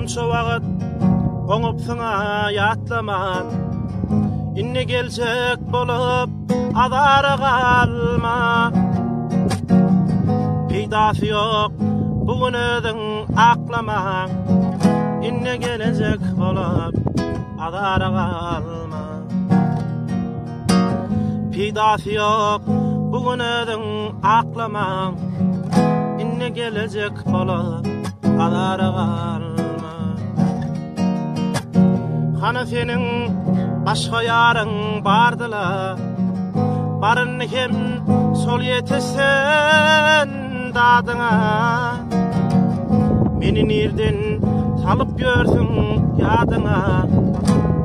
Şunça wagt oňupsyň-a ýatlaman. Indi geljek bolup azara galma. Peýdasy ýok bu gün özüň aklamaň. Indi gelejek bolup azara galma. Peýdasy ýok bu gün özüň aklamaň. Indi gelejek bolup azara galma. Hany seniň başga ýaryň bardyla. Baryny hem şol ýetişsin dadyňa. Meni nirden salyp ýörsüň ýadyňa.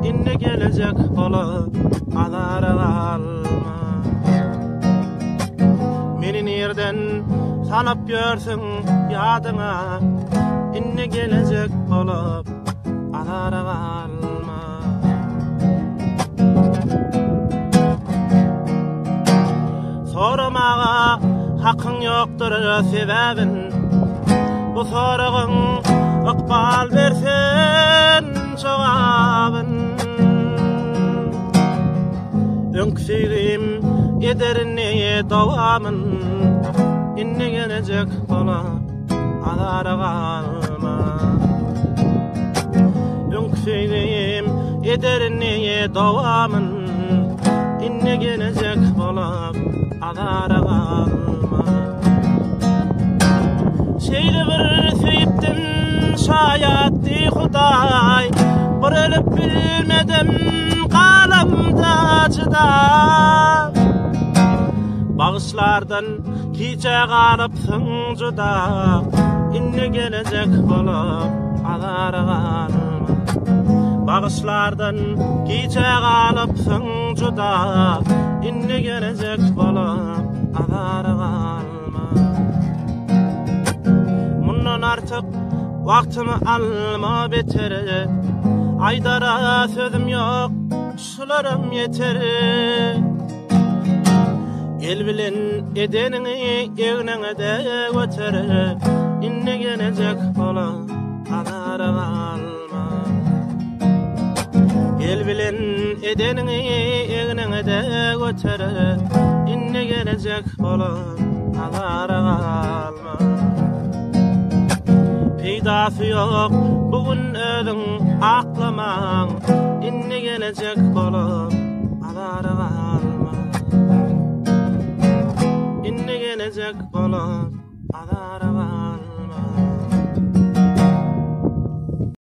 Indi gelejek bolup azara galma. Meni nirden salyp ýörsüň ýadyňa. Indi gelejek bolup azara galma. Soramaga hakyň ýokdur sebäbin. Bu soragyň ykbal bersin jogabyn. Öňki söýgim eder indi dowamyn. Indi gelejek bolar azara galma. Öňki söýgim eder indi dowamyn. Indi gelejek bolar azara galma. Şeýle bir söýüpdim şaýatdy Hudaý. Bir ölüp bilmedim galamda jyda. Bagyşlardan gijä galypsyň juda. Indi gelejek bolup azara galma. Bagyşlardan gijä galypsyň juda. Indi gelejek bolup azara galma. Mundan artyk wagtymy alma beter. Aýdara sözüm ýok, şularam ýeter. El bilen edeniňi egniňe-de göter. Indi gelejek bolup azara galma. El bilen edeniňi egniňe-de göter. Indi gelejek bolup azara galma. Peýdasy ýok bu gün özüň aklamaň. Indi gelejek bolup azara galma. Indi gelejek bolup azara galma.